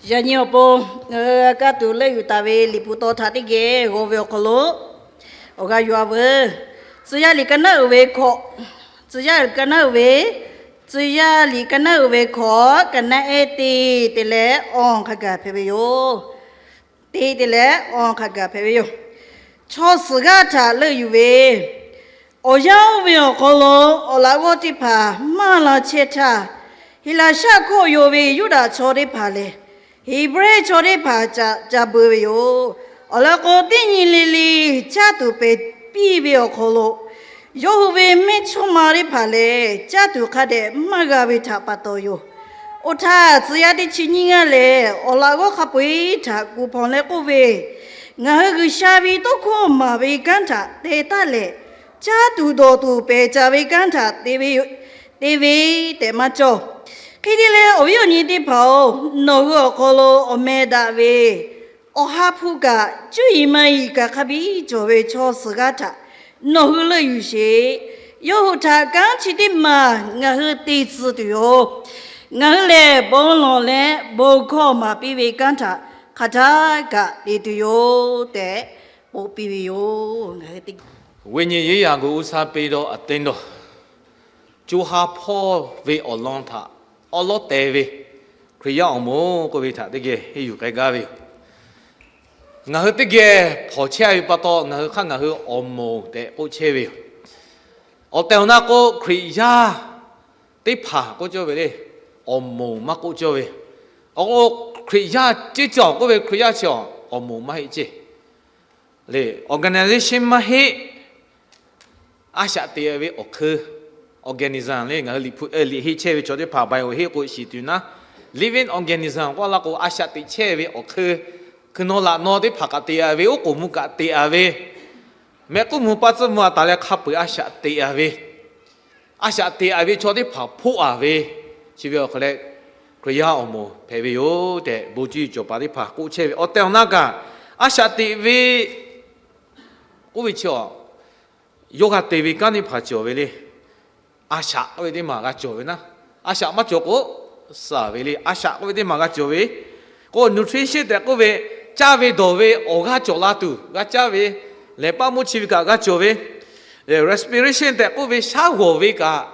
Yaꞈ nyi awˬ pon ngaˬ hui g'a kaˇ tuˬ leuˆ yuˬ taˍ ve Liꞈ hpu taw htaꞈ teˇ geh g'aw ve awˬ hk'aw lo, awˬ g'a yuˬ-a veuˬ. Tcuh yaˇ liꞈ ka naˉ uiˍ ve hkawꞈ, Tcuh yaˇ liꞈ ka naˉ uiˍ ve, Tcuh yaˇ liꞈ ka naˉ uiˍ ve hkawꞈ, ka naˉ ehˉ teˇ te leh awˬ hk'a gaˬ hpehꞈ ve yoˬ. Teˇ te leh awˬ hk'a gaˬ hpehꞈ ve yoˬ. Chaw suhˍ g'aˇ htaꞈ leuˆ yuˬ ve, awˬ yanˇ oˇ ve awˬ hk'aw lo awˬ laꞈ g'awˇ teˇ hpaˍ maˇ la chehˇ htaˇ, Heˍlaˍsaˆ hkawˇ yaw ve Yuˇdaꞈ chaw teˇ hpaˍ lehˬ, Heˍbrehˇ chaw teˇ hpaˍ ca beu ve yoˬ. Awˬ lawn k'o, teˇ nyi le le caˇ tuˬ pehˬ piˇ ve awˬ hk'aw lo, yawˇ hui ve mehˇchawˇma teˇ hpaˍ lehˬ, caˇ tuˬ hk'a dehꞈ maˇ g'a ve htaꞈ pa taw yoˬ. Oˇ htaˇ, tcuh yaˇ teˇ chi nyiˇ ngaˇ lehˬ, awˬ laꞈ g'awˇ hk'a peu-eˬ htaꞈ kuˬ hpawnˬ leh k'oˆ ve, Ngaˬ hui G'uiˬsha ve tawˇ hkawˇ maˍ ve kanˉ htaꞈ te taˉ leh, caˇ tuˬ dawˬ tuˬ pehˬ caˍ ve kanˉ htaꞈ te ve tehꞈ maˇ cawˬ. Hk'e te leh, awˬ viˉ awˬ nyi teˇ hpaˍ-oˬ, nawˬ hui awˬ hk'aw lo awˬ meh daꞈ ve Awˬ ha hpu kaꞈ, cuˇ yiˍ maˇ yiˍ kaꞈ hk'a biˇ cawˬ ve chaw suhˍ g'aˇ htaꞈ nawˬ hui leuˆ yuˬ sheˍ. Yawˇ hui htaꞈ kanˉ chi teˇ maˬ ngaˬ hui te tcuh tuˬ yoˬ. Ngaˬ hui lehˬ, bon lawˬ leh bon hkawˇ maˍ piˇ ve kanˉ htaꞈ hk'aˬ htaˇ kaꞈ te tuˬ yoˬ tehꞈ k'oˆ piˇ ve yoˬ. Ngaˬ hui teˇ geh ဝိညာဉ်ရေးရာကို ဦးစားပေးသော အသင်းတော်, co ha hpawˇ ve awˬ lawn htaꞈ awˉ lawˉ teh ve Hkriꞈ yaˇ awˬ moˍ k'oˆ ve htaꞈ teˇ geh henˇ yuˬ k'ai gaˇ ve yoˬ. Ngaˬ hui teˇ geh hpawnˬ chehˇ ve pa taw, ngaˬ hui hk'aˇ ngaˬ hui awˬ moˍ tehꞈ k'oˆ chehˇ ve yoˬ. Awˬ tehˬ awˬ na k'o, Hkriꞈ yaˇ teˇ hpaˍ k'oˆ cawˇ ve le, awˬ moˍ maˇ k'oˆ cawˇ ve. Awˬ k'o, Hkriꞈ yaˇ ceˇ cawˬ k'oˆ ve, Hkriꞈ yaˇ chi awˬ moˍ maˇ heˆ ceˇ le. Organization maˇ heˆ. A shaꞈ teꞈ ve awˬ hk'eu, organism le, ngaˬ hui liꞈ hpu liꞈ heˆ chehˇ ve chaw teˇ hpaˍ bai awˬ heˆ k'o shiˍ tuˬ naˉ, living organism k'oˆ laˇ k'o, a shaꞈ teꞈ chehˇ ve awˬ hk'eu, hkui naw laꞈ naw teˇ hpaˍ kaꞈ teꞈ-a ve, oˉ k'oˍ mvuh kaꞈ teꞈ-a ve, mehˆ k'uˉ mvuh paˇ tcuhˇ mvuh a taˍ leh hk'a peu-eˬ a shaꞈ teꞈ-a ve, a shaꞈ teꞈ-a ve chaw teˇ hpaˍ hpoˆ-a ve, chi ve awˬ hk'aw leh Hkriꞈ yaˇ awˬ moˍ hpehꞈ ve yoˬ tehꞈ, bon cuˇ yiˍ cawˬ paˍ teˇ hpaˍ k'oˆ chehˇ ve. Awˬ tehˬ awˬ na kaꞈ, a shaꞈ teꞈ ve k'oˆ ve chi a, yawˇ g'a te ve kanˉ teˇ hpaˍ cawˬ ve le. A shaꞈ k'oˆ ve teˇ maˬ g'a cawˬ ve naˉ, a shaꞈ maˇ cawˬ k'o, suh ve le. A shaꞈ k'oˆ ve teˇ maˬ g'a cawˬ ve k'o, nutrition tehꞈ k'oˆ ve, caˇ ve dawˬ ve awˬ g'aˇ cawˬ la tuˬ g'a caˇ ve, lehˬ paˇ moˇ chi ve kaꞈ g'a cawˬ ve, respiration tehꞈ k'oˆ ve, shaˉ g'awˬ ve kaꞈ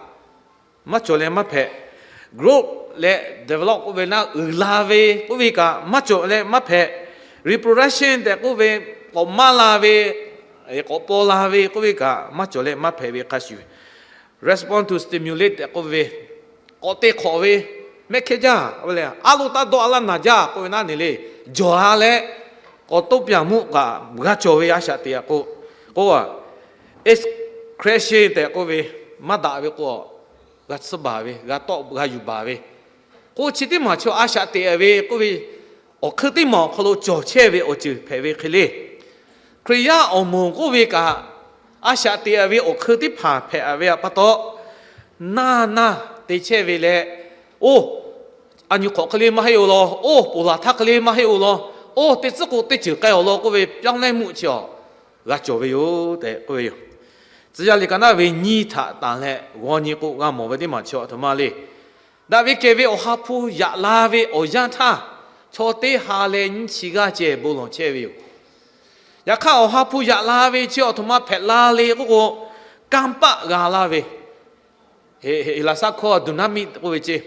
maˇ cawˬ leh maˇ hpehꞈ. Growth leh develop k'oˆ ve naˉ, uiˍ la ve k'oˆ ve kaꞈ maˇ cawˬ leh maˇ hpehꞈ. Reproduction tehꞈ k'oˆ ve, k'awꞈ maˇ la ve, k'awꞈ paw la ve k'oˆ ve kaꞈ maˇ cawˬ leh maˇ hpehꞈ ve hk'a shuˍ, respond to stimulus tehꞈ k'oˆ ve, k'awꞈ te hk'awꞈ ve, mehˆ hkehˇ jaˇ, a lo taˇ dawˇ a laˇ naˬ jaˇ k'oˆ ve naˉ ne le, jawˬ-a leh k'awꞈ toˇ pyaˍ mvuhˇ kaꞈ g'a cawˬ ve a shaꞈ teꞈ-a k'o, k'o a, excretion tehꞈ k'oˆ ve, maˇ daꞈ ve k'o, g'a tsuhˇ baˬ ve, g'a tawˆ g'a yuˬ baˬ ve, k'o chi teˇ maˬ chaw a shaꞈ teꞈ ve k'oˆ ve, awˬ hk'eu teˇ maˬ awˬ hk'aw lo cawˬ chehˇ ve awˬ ceuˬ hpehꞈ ve hk'e le. Hkriꞈ yaˇ awˬ moˍ k'oˆ ve kaꞈ, a shaꞈ teꞈ ve awˬ hk'eu teˇ hpaˍ hpehꞈ ve pa taw, naˇ naˇ te chehˇ ve leh, oˇ a nyi hk'awꞈ hk'e le maˇ heˆ-oˬ law, oˇ ponˬ laˬ htaˇ hk'e le maˇ heˆ-oˬ law, oˇ teˇ tcuhˉ k'o teˇ ceuˬ k'ai-awˬ law k'oˆ ve ပြောင်းလဲမှု chi awˬ g'a cawˬ ve yoˬ tehꞈ k'oˆ ve yoˬ. Tcuh yaˇ liꞈ ka naˉ ve nyiˇ htaꞈ tanˬ leh g'aw nyi k'o g'a mawˬ ve teˇ maˬ chi a htoꞈ ma le. Daꞈ ve kehˬ ve Awˬ ha hpu yaꞈ la ve awˬ yanˇ htaˇ, chaw teˇ ha leh nyiˇ chi g'aˇ ceh bon lawˬ chehˇ ve yoˬ. Yaꞈ hk'aˇ, Awˬ ha hpu yaꞈ la ve chi a htoꞈ ma hpehꞈ la le k'oˆ k'o, kanˇ paˆ g'a laˇ ve, Heˍlaˍsaˆ hkawˇ ဒုၣ်နၢမ်မ့ႉ k'oˆ ve ceˇ,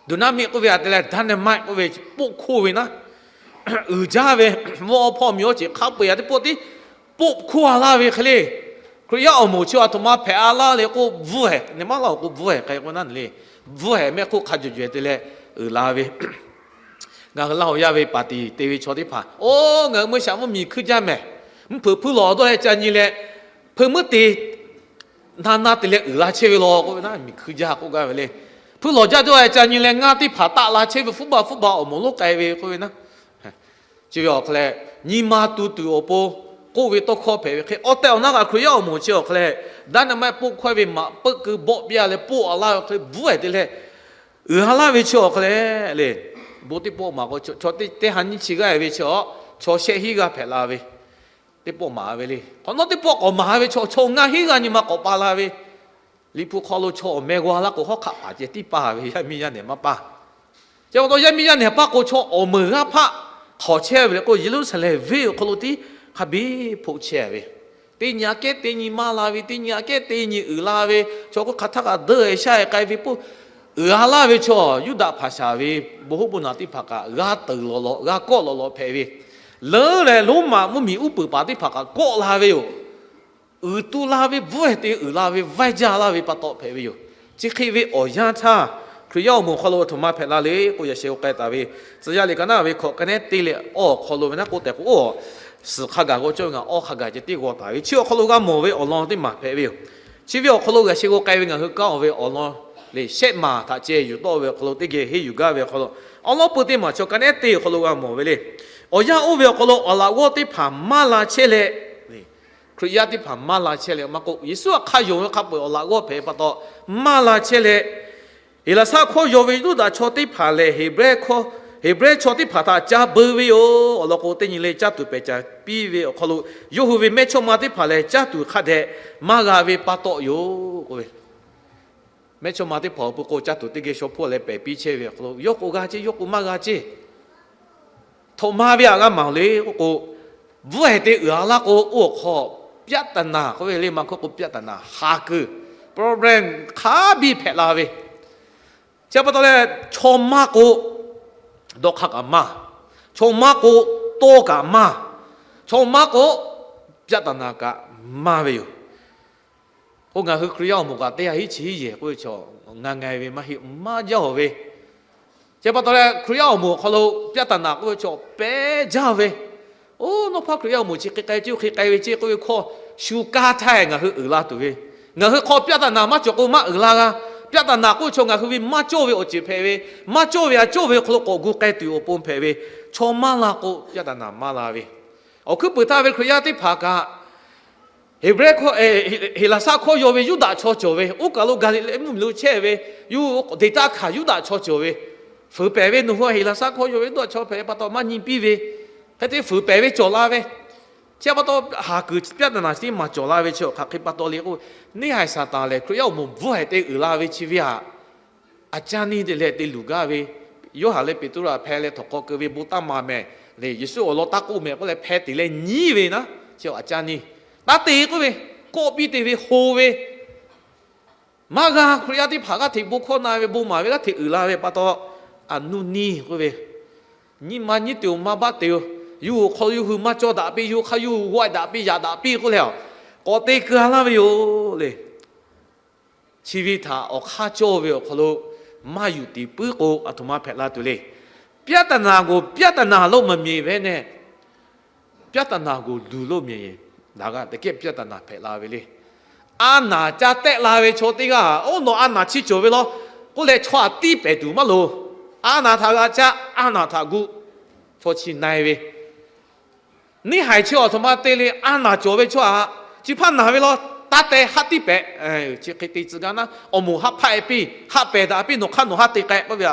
ဒုၣ်နၢမ်မ့ႉ k'oˆ ve aꞈ te leh ไดนาไมต์ k'oˆ ve poˆ hkoˇ ve naˉ, uiˍ jaˇ ve, mvuhˇ awˇ hpawˇ miˬ awˇ ceˬ hk'a peu-eˬ a teˇ pawˆ tiˉ poˆ hkoˇ a laˇ ve hk'e le. Hkriꞈ yaˇ awˬ moˍ chi a htoꞈ ma hpehꞈ a laˇ le k'o, bvuhˇ hehˍ ne maˇ laˇ-oˬ k'o, bvuhˇ hehˍ k'ai k'o naˉ ne le, bvuhˇ hehˍ mehˆ hk'oˆ hk'a jawˬ jawˬ te leh uiˍ la ve. Ngaˬ hui Laˇ hoˍ yaˇ ve paˍ tiˍ te ve chaw teˇ hpaˍ, oˇ ngaˬ hui meuˇ shaꞈ mvuhˇ miˬ hkui jaˇ mehˍ, mvuhˇ hpeuꞈ hpuiˇ lawˬ dawˇ-e ca nyi leh, hpeuꞈ meuˇ te na na te leh uiˍ la chehˇ ve law k'oˆ ve naˉ, miˬ hkui jaˇ k'oˆ gaˇ ve le. Hpuiˇ lawˬ jaˇ dawˇ-e ca nyi leh ngaˇ teˇ hpaˍ taˆ la chehˇ ve, hpuˉ baˬ hpuˉ baˬ awˬ moˍ lonˉ k'ai ve k'oˆ ve naˉ, chi ve awˬ hk'aw leh, nyi ma tu tuˬ awˬ pon k'oˆ ve tawˇ hkawˇ hpehꞈ ve hk'e, awˬ tehˬ awˬ na kaꞈ Hkriꞈ yaˇ awˬ moˍ chi awˬ hk'aw leh, ไดนาไมต์ poˆ hkawehˇ ve maꞈ peuˆ keu bawˆ piˇ-a leh poˆ a laˇ ve hk'e le, bvuhˇ hehˍ te leh uiˍ ha laˇ ve chi awˬ hk'aw leh le. Bon teˇ pawˆ maˬ k'o, chaw teˇ ha nyiˇ chi g'aˇ ve chi a, chaw shehˆ hinˉ g'aˇ hpehꞈ la ve teˇ pawˆ maˍ ve le. Hk'awꞈ nawˉ teˇ pawˆ k'awꞈ maˍ ve chaw, chaw ngaˇ hinˉ g'aˇ nyi ma k'awꞈ pa la ve. Liꞈ hpu hk'aw lo chaw awˬ meh g'aw laˇ k'o, hawˉ hk'aˆ paˍ ceh tiˉ paˇ ve, yaˇ miˇ yaˇ nehˬ maˇ paˇ. Chi pa taw yaˇ miˇ yaˇ nehˬ paˇ k'o chaw awˬ meunˍ g'aˇ hpaˆ htawnˍ chehˇ ve le k'o, Yeˍruˆsaˍlehnˍ venˇ awˬ hk'aw lo tiˉ hk'a biˇ hpoˆ chehˇ ve. Teˇ nyi aꞈ kehˉ teˇ nyi maˇ la ve, teˇ nyi aꞈ kehˉ teˇ nyi uiˍ la ve, chaw hk'oˆ hk'aˬ htaˇ kaꞈ deu-e shaˆ-e k'ai ve peuˬ, uiˍ-a laˇ ve chaw Yuˇdaꞈ hpaˍ shaˍ ve bon hoˉ bon naˬ teˇ hpaˍ kaꞈ g'a teunˍ lawˬ lawꞈ, g'a kawˆ lawˬ lawꞈ hpehꞈ ve, leuˉ leh Roˉmaꞈ mvuhˇmiˬ uˉ peunˍ paˍ teˇ hpaˍ kaꞈ kawˆ la ve yoˬ. Uiˍ tu la ve, bvuhˇ-e te uiˍ la ve, vaiˇ jaˇ laˇ ve pa taw hpehꞈ ve yoˬ. Chi hk'e ve awˬ yanˇ htaˇ, Hkriꞈ yaˇ awˬ moˍ awˬ hk'aw lo aˬ htoꞈ ma hpehꞈ la le k'o, yaꞈ sheh g'aw k'ai taˍ ve, Tcuh yaˇ liꞈ ka naˉ ve hkawꞈ ka nehˉ te leh awˬ hk'aw lo ve naˉ k'oˆ tehꞈ k'o, suhˍ hk'a gaˬ g'aw cawˇ ve ngaˬ awˇ hk'a gaˬ ceh tiˉ g'aw taˍ ve, chi awˬ hk'aw lo g'a mawˬ ve awˬ lawn teˇ maˬ hpehꞈ ve yoˬ. Chi ve awˬ hk'aw lo yaꞈ sheh g'aw k'ai ve ngaˬ hui kanˉ-oˬ ve awˬ lawn le, shehˆ maˬ htaꞈ ceh yuˬ tawˆ ve awˬ hk'aw lo teˇ geh henˇ yuˬ gaˇ ve awˬ hk'aw lo, awˬ lawn peu teˇ maˬ chaw ka nehˉ te awˬ hk'aw lo g'a mawˬ ve le. Awˬ yanˇ oˇ ve awˬ hk'aw lo awˬ laꞈ g'awˇ teˇ hpaˍ maˇ la chehˇ leh, Hkriꞈ yaˇ teˇ hpaˍ maˇ la chehˇ leh maˇ k'oˆ, Yeˍsuˆ htaꞈ hk'a yonˍ ve hk'a peu-eˬ awˬ laꞈ g'awˇ hpehꞈ pa taw maˇ la chehˇ leh, Heˍlaˍsaˆ hkawˇ yaw ve Yuˇdaꞈ chaw teˇ hpaˍ lehˬ, Heˍbrehˇ hkawˇ, Heˍbrehˇ chaw teˇ hpaˍ htaꞈ ca beu ve yoˬ. Awˬ lawn k'o, teˇ nyi leh caˇ tuˬ pehˬ caˍ piˇ ve awˬ hk'aw lo, yawˇ hui ve mehˇchawˇma teˇ hpaˍ lehˬ, caˇ tuˬ hk'a dehꞈ maˇ g'a ve pa taw yoˬ k'oˆ ve. Mehˇchawˇma teˇ hpaˍ awˬ pon k'o, caˇ tuˬ teˇ geh shaw hpawˇ leh pehˬ piˇ chehˇ ve awˬ hk'aw lo, yawˇ k'o g'a ceˇ, yawˇ k'o maˇ g'a ceˇ. Htoꞈ ma ve htaꞈ g'a mawˬ le k'oˆ k'o, bvuhˇ-e te uiˍ-a laˇ k'o, oˇ awˬ hk'aw ပြဿနာ k'oˆ ve le, maˇ hkawˇ k'o ပြဿနာ haˍ kuiˬ, problem hk'a biˇ hpehꞈ la ve. Chi pa taw leh, chaw maˇ k'o, dawˇ hk'aˇ kaꞈ maˇ, chaw maˇ k'o, tawˇ kaꞈ maˇ, chaw maˇ k'o, ပြဿနာ kaꞈ maˇ ve yoˬ. K'o ngaˬ hui Hkriꞈ yaˇ awˬ moˍ kaꞈ teˇ yanˇ hiˉ chi hiˉ yehˬ k'oˆ ve chaw ngaˬ ngaˬ ve maˇ heˆ, maˇ jaˇ-oˬ ve. Chi pa taw leh, Hkriꞈ yaˇ awˬ moˍ awˬ hk'aw lo ပြဿနာ k'oˆ ve chaw pehˬ jaˇ ve. Oˇ, nawˬ hpaˇ Hkriꞈ yaˇ awˬ moˍ chi hk'e k'ai ceˇ, hk'e k'ai ve ceˇ k'oˆ ve hkawˇ shu kaˇ htaˇ ngaˬ hui uiˍ la tuˬ ve, ngaˬ hui hk'aw ပြဿနာ maˇ cawˬ k'o maˇ uiˍ la g'a. ပြဿနာ k'oˆ ve chaw ngaˬ hui ve maˇ cawˇ ve awˬ ceuˬ hpehꞈ ve, maˇ cawˇ ve aꞈ cawˇ ve awˬ hk'aw lo k'awꞈ gu k'ai tuˬ awˬ pon hpehꞈ ve, chaw maˇ la k'o ပြဿနာ maˇ la ve. Awˬ hkuiˉ puiˍ htaˇ ve Hkriꞈ yaˇ teˇ hpaˍ kaꞈ, Heˍbrehˇ hkawˇ, Heˍlaˍsaˆ hkawˇ yaw ve Yuˇdaꞈ chaw cawˬ ve, oˇ kaˬ lo Gaˍliˍlehˇ mvuhˇmiˬ lo chehˇ ve, yawˇ hui deꞈ taˇ hkanˍ Yuˇdaꞈ chaw cawˬ ve, fuiˍ pehˍ ve, nawˬ hui Heˍlaˍsaˆ hkawˇ yaw ve Yuˇdaꞈ chaw hpehꞈ pa taw maˇ nyi piˇ ve, hk'e te fuiˍ pehˍ ve cawˬ la ve. 'Chi pa taw, haˍ kuiˬ ပြဿနာ chi teˇ maˬ cawˬ la ve chi awˬ hk'aˬ hk'e pa taw le k'o, neˇ haiˬ Saˍtanˍ lehˬ Hkriꞈ yaˇ awˬ moˍ bvuhˇ-e te uiˍ la ve chi ve htaꞈ a caˇ neˇ te leh te luˬ gaˇ ve, Yoˇhanˬ leh Peˍtruˆ htaꞈ hpeh leh htawnˍ hk'aw keu ve bon taˇ maˍ mehˍ le, Yeˍsuˆ awˬ lawn taˇ k'oˆ mehˍ k'oˆ leh hpeh teꞈ leh nyi ve naˉ, chi a caˇ neˇ taˇ te k'oˆ ve, kawˆ piˇ te ve ho ve, maˇ g'a. Hkriꞈ yaˇ teˇ hpaˍ g'aˇ hteꞈ bon hkawˇ na ve, bon maˍ ve g'aˇ hteꞈ uiˍ la ve pa taw, a nuˇ niˇ k'oˆ ve, nyiˇ ma nyiˇ te-oˬ, maˇ baˆ te-oˬ, yawˇ hui awˬ hk'aw lo yawˇ hui maˇ cawˇ daꞈ piˇ, yawˇ hui hk'aˇ yawˇ hui g'awˆ daꞈ piˇ, yaꞈ daꞈ piˇ k'oˆ leh, k'awꞈ te keu-a laˇ ve yoˬ le. Chi ve htaꞈ awˬ hk'aˇ cawˇ ve awˬ hk'aw lo maˇ yuˬ tiˍ puiˉ k'o, aˬ htoꞈ ma hpehꞈ la tuˬ le. ပြဿနာကို ပြဿနာလို့ မမြင်ဘဲနဲ့ ပြဿနာကို လူလို့မြင်ရင် ဒါက တကယ့်ပြဿနာ hpehꞈ la ve le. A naˍ ca tehˆ la ve chaw teˇ g'aˇ, oˇ nawˬ a naˍ chi cawˬ ve law k'oˆ leh, chaw htaꞈ tiˇ pehˍ tuˬ maˇ loˍ. A naˍ htaꞈ g'a caˇ, a naˍ htaꞈ gu, chaw chi na-e ve Neˇ haiˬ chi awˬ htoꞈ ma te le, a naˍ cawˬ ve chaw htaꞈ chi hpaˇ naˍ ve law, taˇ teh haˆ tiˉ pehꞈ. Chi hk'e te tcuh gaˇ naˉ, awˬ moˍ haˆ hpaˆ-e piˇ, haˆ pehˬ daꞈ piˇ, nawˬ hk'aˇ nawˬ haˆ te k'ai k'oˆ ve,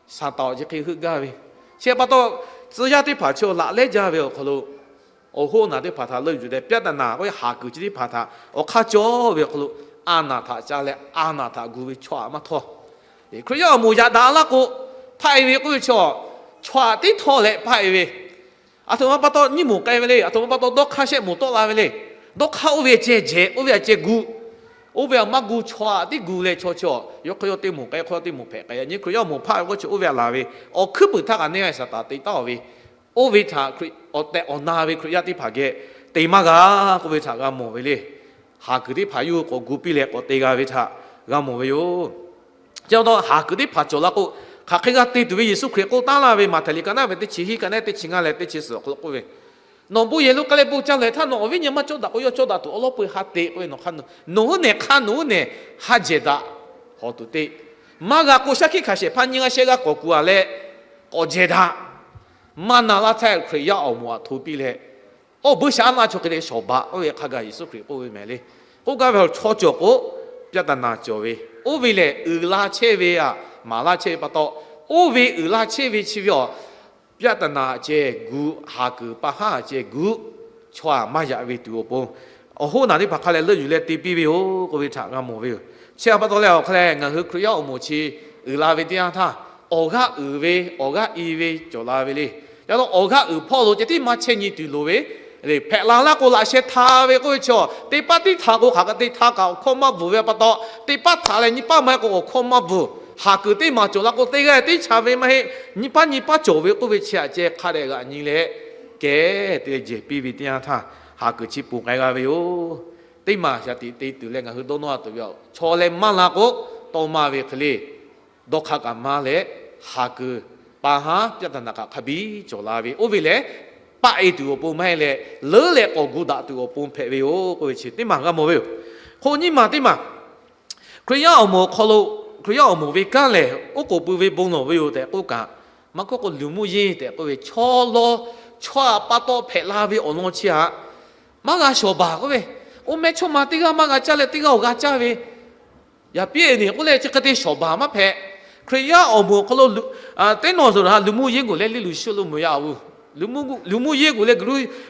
Saˍtanˍ awˬ chi hk'e heuˆ gaˇ ve. Chi pa taw, tcuh yaˇ teˇ hpaˍ chi laꞈ lehˉ jaˇ ve awˬ hk'aw lo, awˬ hoˉ naˬ teˇ hpaˍ htaꞈ leuˆ yuˬ leh ပြဿနာ k'oˆ ve haˍ kuiˬ chi teˇ hpaˍ htaꞈ awˬ hk'aˇ cawˇ ve awˬ hk'aw lo, a naˍ htaꞈ ca leh a naˍ htaꞈ gu ve chaw htaꞈ maˇ htawˇ. Hkriꞈ yaˇ awˬ moˍ yaꞈ daꞈ laˇ k'o, hpaˆ-e ve k'oˆ ve chaw, chaw htaꞈ tiˉ htawˇ leh hpaˆ-e ve, aˬ htoꞈ ma pa taw nyiˇ moˍ k'ai ve le, aˬ htoꞈ ma pa taw dawˇ hk'aˇ shehˆ moˍ tawˆ la ve le. Dawˇ hk'aˇ oˇ ve ceh jehˬ, oˇ ve ceh gu, oˇ ve htaꞈ maˇ gu, chaw htaꞈ tiˉ gu leh chaw chi, yawˇ hk'aˇ yawˇ teˇ moˍ k'ai, hk'aˇ yawˇ teˇ moˍ hpehꞈ k'ai. Yaꞈ nyi Hkriꞈ yaˇ awˬ moˍ hpaˆ ve k'oˆ chi oˇ ve htaꞈ laˬ ve, awˬ hkuiˉ puiˍ htaˇ kaꞈ neˇ haiˬ Saˍtanˍ te taˉ-oˬ ve, oˇ ve htaꞈ Hkriꞈ awˬ tehˬ awˬ na ve Hkriꞈ yaˇ teˇ hpaˍ geh te maˇ g'a k'oˆ ve htaꞈ g'a mawˬ ve le. Haˍ kuiˬ teˇ hpaˍ yawˇ hui k'awꞈ gu piˇ leh k'awꞈ te g'a ve htaꞈ g'a mawˬ ve yoˬ. Chi pa taw haˍ kuiˬ teˇ hpaˍ cawˬ la k'o, hk'aˬ hk'e g'a te tuˬ ve Yeˍsuˆ Hkriꞈ k'oˆ taˉ laˇ ve, Maꞈhtehˍ liꞈ ka naˉ ve teˇ chi hiˉ, ka naˉ teˇ chi ngaˇ leh teˇ chi suhˍ awˬ hk'aw lo k'oˆ ve, Nawˬ bon yehˬ lo k'ai leh bon ca lehˬ htaˇ, nawˬ awˬ viˉ nyi maˇ cawˇ daꞈ k'o, yawˇ cawˇ daꞈ tuˬ awˬ lawˉ peu ha te k'oˆ ve, nawˬ hk'aˇ nawˬ, nawˬ hui nehˬ hk'aˇ nawˬ hui nehˬ ha jehˬ daꞈ hawˬ tuˬ te. Maˇ g'a k'o, shaˉ hkiˆ hkanˍ shehˍ hpaˇ nyiˇ g'aˇ shehˆ g'aˇ k'awꞈ kuˬ-a leh k'awꞈ jehˬ daꞈ. Maˇ na laˇ htaˇ Hkriꞈ yaˇ awˬ moˍ htaꞈ hto piˇ leh, awˇ buiˇ shaˍ aˉ laˇ chaw hk'e leh shawˍ baˬ k'oˆ ve hk'a gaˬ Yeˍsuˆ Hkriꞈ k'oˆ ve mehˍ le. K'oˆ gaˇ ve, chaw cawˬ k'o, ပြဿနာ cawˬ ve, oˇ ve lehˬ uiˍ la chehˇ ve htaꞈ maˍ laˇ chehˇ ve pa taw, oˇ ve uiˍ la chehˇ ve chi ve awˬ ပြဿနာ ceh gu, haˍ kuiˬ pa haˉ ceh gu, chaw htaꞈ maˇ yaꞈ ve tuˬ awˬ pon, awˬ hoˉ naˬ teˇ hpaˍ hk'a leh leuˆ yuˬ leh te piˇ ve yoˬ k'oˆ ve htaꞈ g'a mawˬ ve yoˬ. Chi pa taw leh awˬ hk'a leh ngaˬ hui Hkriꞈ yaˇ awˬ moˍ chi uiˍ la ve teˇ yanˇ htaˇ, awˬ g'aˇ uiˍ ve, awˬ g'aˇ i ve cawˬ la ve le. Yaꞈ nyi awˬ g'aˇ uiˍ hpawˇ lo ceh tiˉ maˇ chehˇ nyi tuˬ loˍ ve, hpehꞈ la laˇ k'o laꞈ sheh hta ve k'oˆ ve chaw, teˇ paˉ tiˉ htaꞈ k'o hk'aˬ hk'e te htaˇ kaꞈ awˬ hkawˇ maˇ bvuhˬ ve pa taw, teˇ paˉ htaꞈ leh nyi paˉ maˇ heˆ k'o awˬ hkawˇ maˇ bvuhˬ. Haˍ kuiˬ teˇ maˬ cawˬ la k'o teˇ g'aˇ teˇ cha ve maˇ heˆ, nyi paˉ nyi paˉ cawˬ ve k'oˆ ve chi htaꞈ ceh hk'a dehꞈ g'aꞈ nyi leh, kehˬ te leh jehˬ piˇ ve teˇ yanˇ htaˇ, haˍ kuiˬ chi ponˬ k'ai g'a ve yoˬ. Teˇ maˬ shaˍ tiꞈ te tuˬ leh ngaˬ hui dawˇ nawˇ a tuˬ ve, chaw leh maˇ la k'o, tawˇ maˇ ve hk'e le. Dawˇ hk'aˇ kaꞈ maˇ leh, haˍ kuiˬ pa haˉ ပြဿနာ kaꞈ hk'a biˇ cawˬ la ve, oˇ ve lehˬ, paˆ e tuˬ awˬ pon maˇ heˆ leh, leuˉ leh k'awꞈ gu daꞈ tuˬ awˬ pon hpehꞈ ve yoˬ k'oˆ ve chi teˇ maˬ g'a mawˬ ve yoˬ. Hk'o nyiˇ maˬ teˇ maˬ, Hkriꞈ yaˇ awˬ moˍ awˬ hk'aw lo, Hkriꞈ yaˇ awˬ moˍ ve kanˉ lehˬ, oˉ k'oˍ pui ve bon lawˬ ve yoˬ tehꞈ k'oˆ kaꞈ, maˇ k'oˆ k'o, luˬ mvuhˇ yeˇ tehꞈ k'oˆ ve chaw law, chaw a pa taw hpehꞈ la ve awˬ lawn chi htaꞈ maˇ g'a shawˍ baˬ k'oˆ ve, oˇ mehˇchawˇma teˇ g'aˇ maˇ g'a caˇ leh teˇ g'aˇ awˬ g'a caˇ ve, yaꞈ piˇ e ne k'oˆ leh chi hk'e te shawˍ baˬ maˇ hpehꞈ. Hkriꞈ yaˇ awˬ moˍ awˬ hk'aw lo teˇ nawˬ zuhˬ htaꞈ luˬ mvuhˇ yeˇ g'uˬ leh liˇ luˬ shuˆ lo mvuhˬ yaˇ a vuˬ. Luˬ mvuhˇ yeˇ g'uˬ leh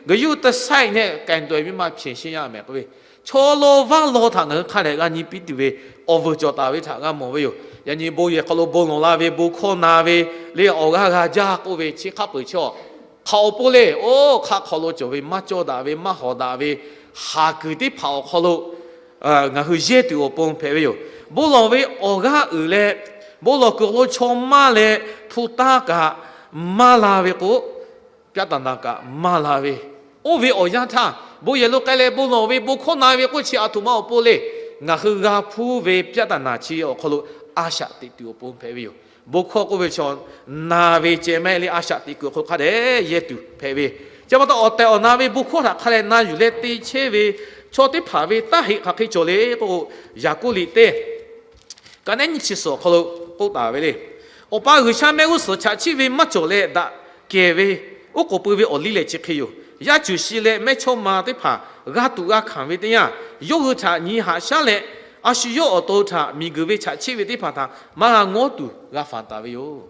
guiˬ yuˇ te saiˆ nehˆ k'ai tuˬ e miˇ ma hpehꞈ sheˍ yaˇ mehˍ k'oˆ ve, chaw law vaˇ law htaꞈ ngaˬ hui hk'a dehꞈ g'a nyi piˇ tuˬ ve awˬ vuiˬ cawˬ taˍ ve htaꞈ g'a mawˬ ve yoˬ. Yaꞈ nyi bon yehˬ hk'aw lo bon lawˬ la ve, bon hkawˇ na ve, le awˬ g'aˇ g'a jaˇ k'oˆ ve chi hk'a peu-eˬ chaw hk'aˬ awˬ pon le, oˇ hk'aˬ hk'aw lo cawˬ ve maˇ cawˇ daꞈ ve, maˇ hawˍ daꞈ ve, haˍ kuiˬ teˇ hpaˍ awˬ hk'aw lo ngaˬ hui yehˇ tuˬ awˬ pon hpehꞈ ve yoˬ. Bon lawˬ ve awˬ g'aˇ uiˍ leh, bon lawˬ kuiˬ awˬ hk'aw lo chaw maˇ leh hpu taˇ kaꞈ maˇ la ve k'o, ပြဿနာ kaꞈ maˇ la ve, oˇ ve awˬ yanˇ htaˇ bon yehˬ lo k'ai leh bon lawˬ ve, bon hkawˇ na ve k'oˆ chi a htoꞈ ma awˬ pon le, ngaˬ hui g'a hpuˇ ve ပြဿနာ chi awˬ hk'aw lo a shaꞈ teꞈ tuˬ awˬ pon hpehꞈ ve yoˬ. Bon hkawˇ k'oˆ ve chaw na ve ceh maˇ heˆ le, a shaꞈ teꞈ kuiˬ awˬ hk'aw lo hk'a dehꞈ yehˇ tuˬ hpehꞈ ve. Chi pa taw awˬ tehˬ awˬ na ve bon hkawˇ htaꞈ hk'a dehꞈ na yuˬ leh te chehˇ ve chaw teˇ hpaˍ ve taˇ heꞈ hk'aˬ hk'e cawˬ le k'o, Yaˍkoˆ liꞈ teˇ ka nehˉ nyiˇ chi suhˍ awˬ hk'aw lo k'oˆ taˍ ve le. Awˬ pa G'uiˬsha mehˆ g'uˇ suhˍ chaꞈ chiˆ ve maˇ cawˬ leh daꞈ kehˬ ve, oˉ k'oˍ pui ve awˬ liˇ lehˬ chi hk'e yoˬ. Yaˇ cuˬ shi leh mehˇchawˇma teˇ hpaˍ g'a tuꞈ g'a hkanˍ ve teˇ yanˇ, yawˇ hui htaꞈ nyi haꞈ shaˉ leh, a shu yawˇ awˬ to htaꞈ miˬguiˬ ve chaꞈ chiˆ ve teˇ hpaˍ htaꞈ maˇ g'a ngawˉ tuˬ g'a fanˍ taˍ ve yoˬ.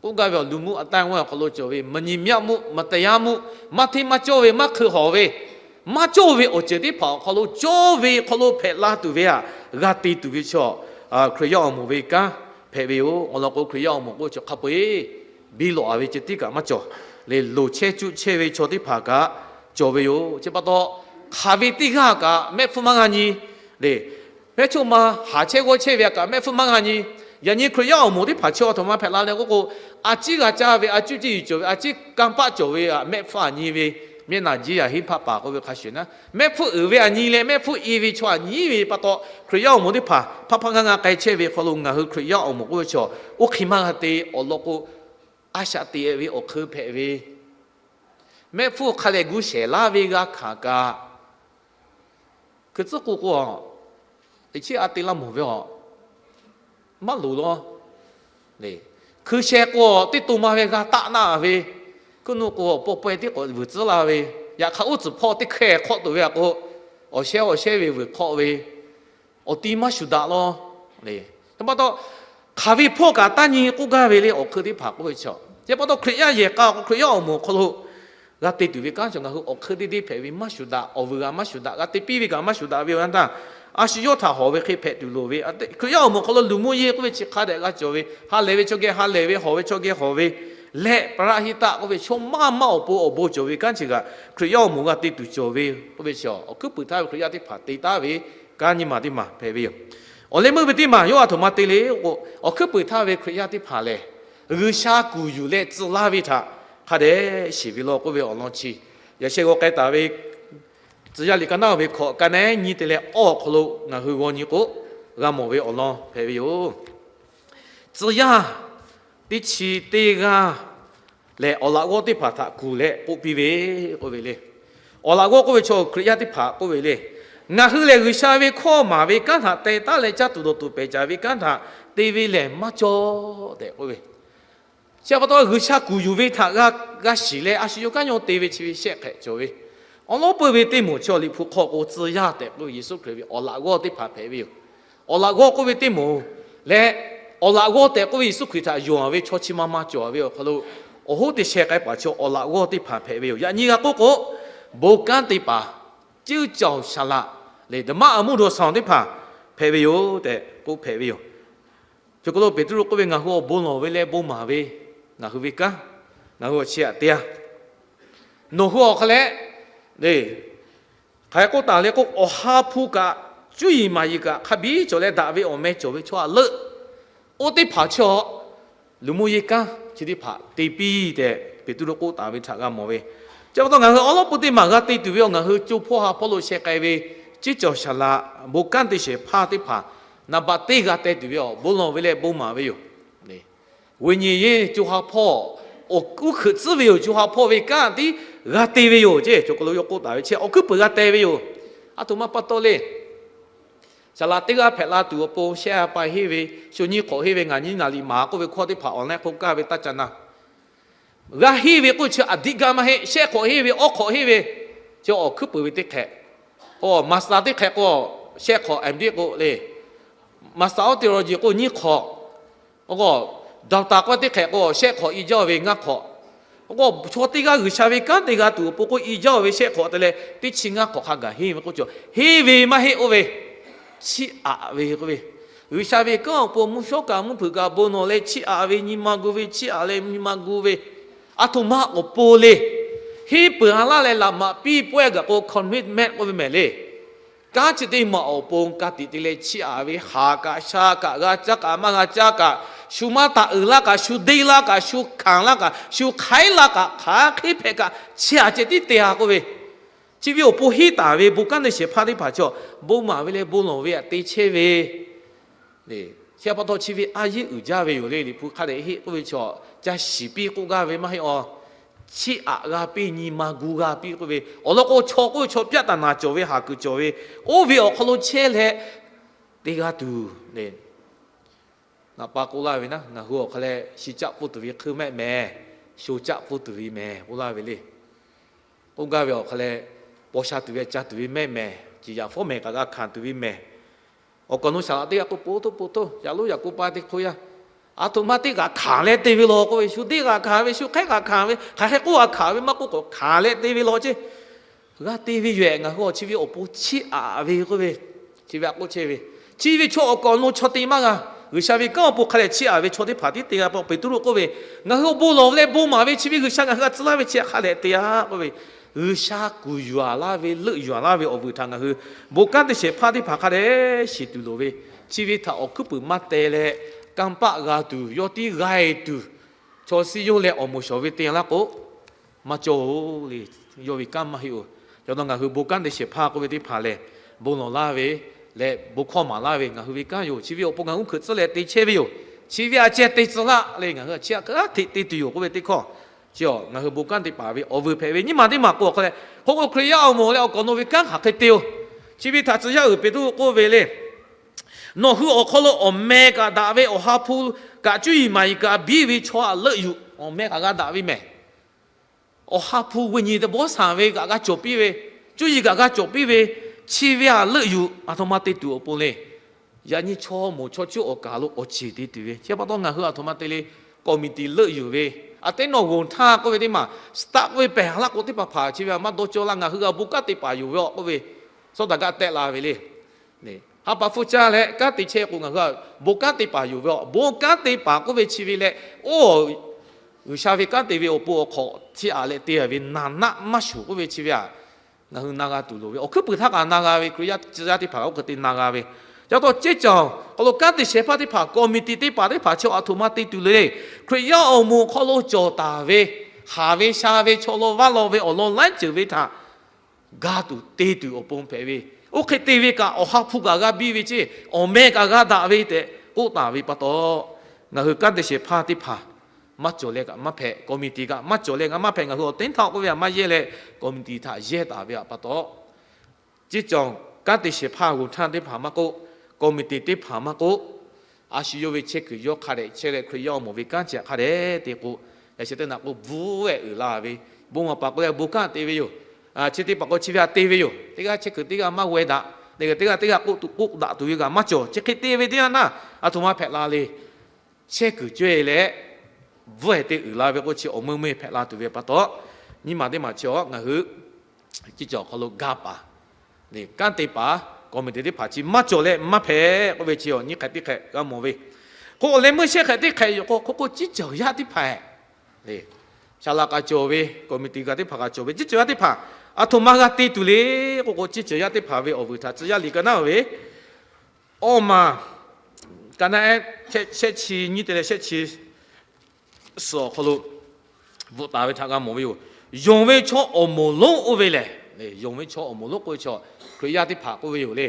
K'oˆ gaˇ ve awˬ luˬ mvuhˇ a taˇ ngaw awˬ hk'aw lo cawˬ ve maˇ nyi myaˆ mvuhˇ, maˇ te yaˇ mvuhˇ, maˇ hteˇ maˇ cawˇ ve, maˇ hk'eun hawˍ ve, maˇ cawˇ ve awˬ ceuˬ teˇ hpaˍ awˬ hk'aw lo cawˇ ve hk'aw lo hpehꞈ la tuˬ ve htaꞈ g'a te tuˬ ve chaw, Hkriꞈ yaˇ awˬ moˍ ve kanˉ hpehꞈ ve yoˬ. Awˬ lawn k'o, Hkriꞈ yaˇ awˬ moˍ k'oˆ ve chaw hk'a peu-eˬ biˇ lawꞈ a ve ceh tiˉ kaꞈ maˇ cawˬ le. Loˍ chehˇ cuˆ chehˇ ve chaw teˇ hpaˍ kaꞈ cawˬ ve yoˬ. Chi pa taw, hk'aˬ ve teˇ g'aˇ kaꞈ mehˆ hpfuhˇ maˇ g'a nyi le. Mehˇchawˇma haˍ chehˇ g'awˇ chehˇ ve htaꞈ kaꞈ mehˆ hpfuhˇ maˇ g'a nyi. Yaꞈ nyi Hkriꞈ yaˇ awˬ moˍ teˇ hpaˍ chi a htoꞈ ma hpehꞈ la leh k'oˆ k'o, a ciˉ g'a caˇ ve, a cuˇ ciˇ yuˬ cawˬ ve, a ciˉ kanˇ paˆ cawˬ ve htaꞈ mehˆ hpfuhˇ a nyi ve, mehˆ naˍ jiˇ yaˍ hinˉ hpaˆ paˍ k'oˆ ve hk'a shuˍ naˉ, mehˆ hpfuhˇ uiˍ ve a nyi leh mehˆ hpfuhˇ i ve chaw a nyi ve pa taw, Hkriꞈ yaˇ awˬ moˍ teˇ hpaˍ hpaˆ hpaˆ g'aˇ g'aˇ k'ai chehˇ ve hk'aw lo ngaˬ hui Hkriꞈ yaˇ awˬ moˍ k'oˆ ve chaw, oˇ hk'e maˇ g'a te. Awˬ lawn k'o, a shaꞈ teꞈ ve awˬ hk'eun hpehꞈ ve, mehˆ hpfuhˇ hk'a lehˬ gu shehˍ laˇ ve g'a hkanˍ kaꞈ, hkui tcuhˉ k'o k'o, teꞈ chiˉ a te laˇ mawˬ ve a, maˇ loˍ law. Hkui sheh k'o, teˇ to ma ve g'a taˆ naˆ ve, hkuiˉ nuˆ k'o, pawˇ pawehˇ tiˉ k'awꞈ vuiˬ tcuhˉ la ve, yaꞈ hk'aˇ uˉ tcuhˍ hpawˇ teˇ hkehˇ hk'awˆ tuˬ ve a k'o, awˬ shehˇ awˬ shehˇ ve vuiˬ hk'awˆ ve, awˬ ti maˇ shuˍ daꞈ law. Chi pa taw, hk'aˬ ve hpawˇ kaꞈ taˇ nyi k'oˆ gaˇ ve le, awˬ hk'eun teˇ hpaˍ k'oˆ ve chaw. Chi pa taw, Hkriꞈ yaˇ yehˬ k'a k'o, Hkriꞈ yaˇ awˬ moˍ awˬ hk'aw lo g'a te tuˬ ve kanˉ chaw ngaˬ hui awˬ hk'eun teˇ deˇ hpehꞈ ve maˇ shuˍ daꞈ, awˬ vuiˬ g'a maˇ shuˍ daꞈ, g'a te piˇ ve kaꞈ maˇ shuˍ daꞈ ve awˬ yanˇ htaˇ, a shu yawˇ htaꞈ hawˍ ve hk'e hpehꞈ tuˬ loˍ ve, Hkriꞈ yaˇ awˬ moˍ awˬ hk'aw lo luˬ mvuhˇ yeˇ k'oˆ ve chi hk'a dehꞈ g'a cawˬ ve, ha lehˬ ve chaw geh ha lehˬ ve, hawˍ ve chaw geh hawˍ ve, leh ပရဟိတ k'oˆ ve chaw maˇ maˇ awˬ pon awˬ bon cawˬ ve kanˉ chi kaꞈ, Hkriꞈ yaˇ awˬ moˍ g'a te tuˬ cawˬ ve k'oˆ ve chi, awˬ hkuiˉ puiˍ htaˇ ve Hkriꞈ yaˇ teˇ hpaˍ te taˉ ve kanˉ nyiˇ maˬ teˇ maˬ hpehꞈ ve yoˬ. Awˬ leh meuˇ ve teˇ maˬ yawˇ a htoꞈ ma te le k'o, awˬ hkuiˉ puiˍ htaˇ ve Hkriꞈ yaˇ teˇ hpaˍ lehˬ, G'uiˬsha kuˬ yuˬ leh tcuh laˇ ve htaꞈ hk'a dehꞈ shiˍ ve law k'oˆ ve awˬ lawn chi, yaꞈ sheh g'aw k'ai taˍ ve Tcuh yaˇ liꞈ ka naˉ ve hkawꞈ ka nehˉ nyi te leh awˬ hk'aw lo ngaˬ hui g'aw nyi k'o, g'a mawˬ ve awˬ lawn hpehꞈ ve yoˬ. Tcuh yaˇ teˇ chi teˇ g'aˇ lehˬ, awˬ laꞈ g'awˇ teˇ hpaˍ htaꞈ kuˬ leh k'oˆ piˇ ve k'oˆ ve le. Awˬ laꞈ g'awˇ k'oˆ ve chaw Hkriꞈ yaˇ teˇ hpaˍ k'oˆ ve le. Ngaˬ hui lehˬ, G'uiˬsha ve hkawˇ maˍ ve kanˉ htaꞈ teh taˉ leh caˇ tuˬ dawˬ tuˬ pehˬ caˍ ve kanˉ htaꞈ te ve lehˬ maˇ cawˇ tehꞈ k'oˆ ve. Chi pa taw, G'uiˬsha kuˬ yuˬ ve htaꞈ g'a shiˍ leh, a shu yawˇ kanˉ yawˇ te ve chi ve shehˆ hk'ehꞈ cawˬ ve. Awˬ lawn peuˬ ve teˇ moˍ chaw Liꞈ hpu hk'aw k'o, tcuh yaˇ tehꞈ k'oˆ ve Yeˍsuˆ Hkriꞈ ve awˬ laꞈ g'awˇ teˇ hpaˍ hpehꞈ ve yoˬ. Awˬ laꞈ g'awˇ k'oˆ ve teˇ moˍ leh, awˬ laꞈ g'awˇ tehꞈ k'oˆ ve Yeˍsuˆ Hkriꞈ htaꞈ yonˍ ve chaw chi ma ma cawˬ ve awˬ hk'aw lo, awˬ hoˉ te sheh k'ai paˍ chaw awˬ laꞈ g'awˇ teˇ hpaˍ hpehꞈ ve yoˬ. Yaꞈ nyi g'a k'oˆ k'o, bon kanˉ te paˍ, ceuˇ caoˬ shaˍ laꞈ lehˬ, ဓမ္မအမှုတော်ဆောင် teˇ hpaˍ hpehꞈ ve yoˬ tehꞈ k'oˆ hpehꞈ ve yoˬ. Choˬ kaˬ lo Peˍtruˆ k'oˆ ve, ngaˬ hui awˬ bon lawˬ ve leh bon maˍ ve ngaˬ hui ve kanˉ, ngaˬ hui awˬ chi aꞈ te a. Nawˬ hui awˬ hk'a leh, hk'aˬ hk'e k'oˆ taˍ le k'o, awˬ ha hpu kaꞈ cuˇ yiˍ maˍ yiˍ kaꞈ hk'a biˇ cawˬ leh daꞈ ve awˬ meh cawˬ ve chaw aꞈ leuˆ, oˇ teˇ hpaˍ chaw luˬ moˇ yeˇ kanˉ chi teˇ hpaˍ te piˇ tehꞈ Peˍtruˆ k'oˆ taˍ ve htaꞈ g'a mawˬ ve. Chi pa taw ngaˬ hui awˉ lawˉ pon teˇ maˬ g'a te tuˬ ve awˬ, ngaˬ hui co hpawˇ ha hpawˇ lo sheh k'ai ve ciˉ cawˬ saˍ laꞈ bon kanˉ te shehˍ hpaˇ teˇ hpaˍ naˍ baꞈ teˇ g'a teh tuˬ ve awˬ, bon lawˬ ve leh bon maˍ ve yoˬ. Ve nyi yeˇ co ha hpawˇ, awˬ uˉ hkeuꞈ tcuhˉ ve yoˬ. Co ha hpawˇ ve kanˉ tiˉ g'a te ve yoˬ. Ceˇ, choˬ kaˬ lo yawˇ k'oˆ taˍ ve chi awˬ hkuiˉ puiˍ g'a teh ve yoˬ. Aˬ htoꞈ ma pa taw le. Saˍ laꞈ teˇ g'aˇ hpehꞈ la tuˬ awˬ pon shehˆ a pa henˇ ve, shu nyiˇ hk'awꞈ henˇ ve, ngaˬ nyiˇ naˍ riˍ maˍ k'oˆ ve hkawˇ teˇ hpaˍ awˬ leh hk'oˆ kaˇ ve taˇ ca na. G'a henˇ ve k'oˆ chi aˬ diˆ gaˇ maˇ heˆ. Shehˆ hk'awꞈ henˇ ve, awˇ hk'awꞈ henˇ ve, chi awˬ hkuiˉ puiˍ ve teˇ hk'ehꞈ. K'o maˍsaˍ teˇ hk'ehꞈ k'o, shehˆ hk'awꞈ M.Div k'o le, maˍsaˍ awˇ teˇ raw jeˬ k'o nyiˇ hk'awꞈ, k'o daˍtaˍ k'oˆ teˇ hk'ehꞈ k'o shehˆ hk'awꞈ i jaˇ ve ngaˇ hk'awꞈ. K'o chaw teˇ g'aˇ G'uiˬsha ve kanˉ te g'a tuˬ awˬ pon k'o i jaˇ ve shehˆ hk'awꞈ te leh teˇ chi ngaˇ hk'awꞈ hk'a gaˬ henˇ ve k'oˆ cawˬ, henˇ ve maˇ heˆ k'oˆ ve, chiˇ aꞈ ve k'oˆ ve. G'uiˬsha ve kanˉ awˬ pon mvuhˇ shawˉ kaꞈ mvuhˇ hpeuꞈ kaꞈ bon lawˬ leh chiˇ aꞈ ve nyi ma gu ve, chiˇ aꞈ leh nyi ma gu ve, aˬ htoꞈ ma awˬ pon le. Henˇ peuˬ a laˇ leh laꞈ maꞈ piˇ pawehˇ gaˬ k'o commitment k'oˆ ve mehˍ le. Kanˉ chi teˇ maˬ awˬ pon ka tiꞈ te leh chiˇ aꞈ ve, haˍ kaꞈ sha kaꞈ g'a caˇ kaꞈ maˇ g'a caˇ kaꞈ, shu maˇ taꞈ uiˍ laˇ kaꞈ, shu deˇ laˇ kaꞈ, shu hkanˍ laˇ kaꞈ, shu hk'aiˉ laˇ kaꞈ, hk'aˬ hk'e hpehꞈ kaꞈ, chi aꞈ ceh tiˉ te a k'oˆ ve, chi ve awˬ pon henˇ taˍ ve bon kanˉ te shehˍ hpaˇ teˇ hpaˍ chaw bon maˍ ve leh bon lawˬ ve aꞈ te chehˇ ve chi pa taw chi ve a yeˇ uiˍ jaˇ ve yoˬ le. Liꞈ hpu hk'a dehꞈ heˆ k'oˆ ve chaw ca shiˍ piˇ k'oˆ gaˇ ve maˇ heˆ a. Chiˇ aꞈ g'a piˇ, nyi ma gu g'a piˇ k'oˆ ve, awˬ lawn k'o chaw k'oˆ ve chaw pyaˆ taˍ naˍ cawˬ ve, haˍ kuiˬ cawˬ ve, oˇ ve awˬ hk'aw lo chehˇ leh te g'a tuˬ le. Naˍ pa k'oˆ laˇ ve naˉ, ngaˬ hui awˬ hk'a leh shi caˆ pfuhˇ tuˬ ve hkui mehˆ mehˍ, sho caˆ pfuhˇ tuˬ ve mehˍ k'oˆ laˇ ve le. K'oˆ gaˇ ve awˬ hk'a leh, paw sha tuˬ ve ca tuˬ ve mehˆ mehˍ, ciˍ yaꞈ fawˉ mehˍ kaꞈ g'a hkanˍ tuˬ ve mehˍ. Awˬ kaˍ awˬ nu saˍ laꞈ teˇ g'aˇ k'oˆ, po htoˇ po htoˇ, yaꞈ loˉ yaꞈ k'oˆ pa teˇ hk'oˆ yaˇ, aˬ htoꞈ ma teˇ g'aꞈ hkanˍ leh te ve law k'oˆ ve, shu deˇ g'aꞈ hkanˍ ve, shu hk'ehˉ g'aꞈ hkanˍ ve, hk'aˬ hk'e k'oˆ g'a hkanˍ ve maˇ k'oˆ k'o hkanˍ leh te ve law ceˇ. G'a te ve yoˬ ehˍ. Ngaˬ hui awˬ chi ve awˬ pon chiˇ aꞈ ve k'oˆ ve, chi ve aꞈ k'oˆ chehˇ ve, chi ve chaw awˬ kaˍ awˬ nu chaw te maˇ g'a. G'uiˬsha ve kanˉ awˬ pon hk'a dehꞈ chiˇ aꞈ ve chaw teˇ hpaˍ tiˉ te g'a pa. Peˍtruˆ k'oˆ ve, ngaˬ hui awˬ bon lawˬ leh bon maˍ ve chi ve G'uiˬsha ngaˬ hui g'a tcuh laˇ ve chi hk'a dehꞈ te a k'oˆ ve, G'uiˬsha kuˬ yuˬ a laˇ ve, leuˆ yuˬ a laˇ ve awˬ vuiˬ htaꞈ ngaˬ hui bon kanˉ te shehˍ hpaˇ teˇ hpaˍ hk'a dehꞈ shiˍ tuˬ loˍ ve, chi ve htaꞈ awˬ hkuiˉ puiˍ maˇ teh leh, kanˇ paˆ g'a tuˬ, yawˇ tiˉ g'aˇ e tuˬ, chaw siˉ yoˇ leh awˬ moˍ shawˍ ve te laˇ k'o, maˇ cawˇ-oˬ le. Yawˇ ve kanˉ maˇ heˆ-oˬ. Yaꞈ naw ngaˬ hui bon kanˉ te shehˍ hpaˇ k'oˆ ve teˇ hpaˍ lehˬ, bon lawˬ laˇ ve leh bon hkawˇ maˍ laˇ ve ngaˬ hui ve kanˉ yoˬ. Chi ve awˬ pon ngaˬ hui hkeuꞈ tcuhˉ leh te chehˇ ve yoˬ. Chi ve a ceh te tcuh laˇ le, ngaˬ hui a chi a hk'aˬ htaꞈ te tuˬ yoˬ k'oˆ ve teˇ hkawˇ chi ngaˬ hui bon kanˉ te paˍ ve awˬ vuiˬ hpehꞈ ve. Nyiˇ maˬ teˇ maˬ k'o awˬ hk'a leh, hk'oˆ k'o Hkriꞈ yaˇ awˬ moˍ leh awˬ kaˍ awˬ nu ve kanˉ hk'aˬ hk'e te-oˬ. Chi ve htaꞈ tcuh yaˇ uiˍ Peˍtruˆ k'oˆ ve le. Nawˬ hui awˬ hk'aw lo awˬ meh kaꞈ daꞈ ve, awˬ ha hpu kaꞈ cuˇ yiˍ maˍ yiˍ kaꞈ biˇ ve chaw aꞈ leuˆ yuˬ. Awˬ meh kaꞈ g'a daꞈ ve mehˍ. Awˬ ha hpu ve nyi teˇ bawˆ shaˍ ve kaꞈ g'a cawˬ piˇ ve, cuˇ yiˍ kaꞈ g'a cawˬ piˇ ve, chi ve aꞈ leuˆ yuˬ. Aˬ htoꞈ ma te tuˬ awˬ pon le. Yaꞈ nyi chaw moˍ chaw cuˇ awˬ kaˍ lo awˬ ceˬ te tuˬ ve chi pa taw ngaˬ hui aˬ htoꞈ ma te le. Committee leuˆ yuˬ ve, aꞈ teˉ nawˬ g'oˬ htaˇ k'oˆ ve teˇ maˬ, staff k'oˆ ve pehˬ laˇ k'o teˇ hpaˍ hpaˍ chi ve aꞈ maˇ dawˇ cawˇ laˇ. Ngaˬ hui g'a bon kanˉ te paˍ yoˬ ve a k'oˆ ve, sawˉ daꞈ gaˇ tehˆ la ve le. Ha pa hpfuhˇ caˇ leh kanˉ te chehˇ k'o ngaˬ hui bon kanˉ te paˍ yoˬ ve a. Bon kanˉ te paˍ k'oˆ ve chi ve leh, oˇ G'uiˬsha ve kanˉ te ve awˬ pon awˬ hk'awꞈ chi aꞈ leh te a ve naˍ naˆ maˇ shuˍ k'oˆ ve chi ve aꞈ, ngaˬ hui na g'a tuˬ loˍ ve. Awˬ hkuiˉ puiˍ htaˇ kaꞈ na g'a ve, Hkriꞈ yaˇ tcuh yaˇ teˇ hpaˍ oˇ hk'e te na g'a ve. Ca taw ceˇ cawˬ k'aw lo kanˉ te shehˍ hpaˇ teˇ hpaˍ, committee teˇ hpaˍ teˇ hpaˍ chaw aˬ htoꞈ ma te tuˬ le le. Hkriꞈ yaˇ awˬ moˍ hk'aw lo cawˬ taˍ ve, haˍ ve sha ve, chaw law vaˇ law ve, awˬ lawn laiˉ ceuˬ ve htaꞈ g'a tuˬ te tuˬ awˬ pon hpehꞈ ve. Oˇ hk'e te ve kaꞈ awˬ ha hpu kaꞈ g'a biˇ ve ceˇ, awˬ meh kaꞈ g'a daꞈ ve tehꞈ k'oˆ taˍ ve pa taw, ngaˬ hui kanˉ te shehˍ hpaˇ teˇ hpaˍ maˇ cawˬ leh kaꞈ maˇ hpehꞈ, committee kaꞈ maˇ cawˬ leh kaꞈ maˇ hpehꞈ, ngaˬ hui awˬ teˇ htaˇ k'oˆ ve aꞈ maˇ yehˇ leh committee htaꞈ yehˇ taˍ ve aꞈ pa taw, ceˇ cawˬ kanˉ te shehˍ hpaˇ g'oˬ htaˇ teˇ hpaˍ maˇ k'oˆ, committee teˇ hpaˍ maˇ k'oˆ, a shu yawˇ ve chehˇ kuiˬ yawˇ hk'a dehꞈ chehˇ leh Hkriꞈ yaˇ awˬ moˍ ve kanˉ chi hk'a dehꞈ te k'o, yaꞈ sheh teˇ naꞈ k'o bvuhˇ ehˍ uiˍ la ve, bon maˍ paˍ k'oˆ leh bon kanˉ te ve yoˬ. Chi teˇ hpaˍ k'o chi ve aꞈ te ve yoˬ. Teˇ g'aˇ chehˇ kuiˬ teˇ g'aˇ maˇ g'aw daꞈ, teˇ g'aˇ teˇ g'aˇ k'oˆ tuˬ k'oˆ daꞈ tuˬ ve kaꞈ maˇ cawˬ. Chi hk'e te ve teˇ yanˇ naˇ, aˬ htoꞈ ma hpehꞈ la le. Chehˇ kuiˬ cawehˇ leh bvuhˇ ehˍ te uiˍ la ve k'o chi awˬ meuˇ meuˇ hpehꞈ la tuˬ ve pa taw, nyiˇ maˬ teˇ maˬ chi a ngaˬ hui ceˇ cawˬ hk'aw lo gaˇ paˍ, kanˉ te paˍ, committee teˇ hpaˍ chi maˇ cawˬ leh maˇ hpehꞈ k'oˆ ve chi a nyiˇ hk'e teˇ hk'e g'a mawˬ ve. K'o, awˬ leh meuˇ shehˆ hk'ehꞈ teˇ hk'ehꞈ yoˬ k'o, k'oˆ k'o, ciˉ cawˬ yaˇ teˇ hpaˍ, saˍ laꞈ k'a cawˬ ve, committee g'a teˇ hpaˍ k'a cawˬ ve, ciˉ cawˬ yaˇ teˇ hpaˍ, aˬ htoꞈ ma g'a te tuˬ le k'oˆ k'o, ciˉ cawˬ yaˇ teˇ hpaˍ ve awˬ vuiˬ htaꞈ tcuh yaˇ liꞈ ka naˉ ve awˇ maˬ, ka naˉ ehˉ, shehˆ chi nyiˇ te leh shehˆ chi suhˍ awˬ hk'aw lo bvuhꞈ taˍ ve htaꞈ g'a mawˬ ve yoˬ. Yonˍ ve chaw awˬ moˍ lonˉ oˇ ve lehˬ, yonˍ ve chaw awˬ moˍ lonˉ k'oˆ ve chaw, Hkriꞈ yaˇ teˇ hpaˍ k'oˆ ve yoˬ le.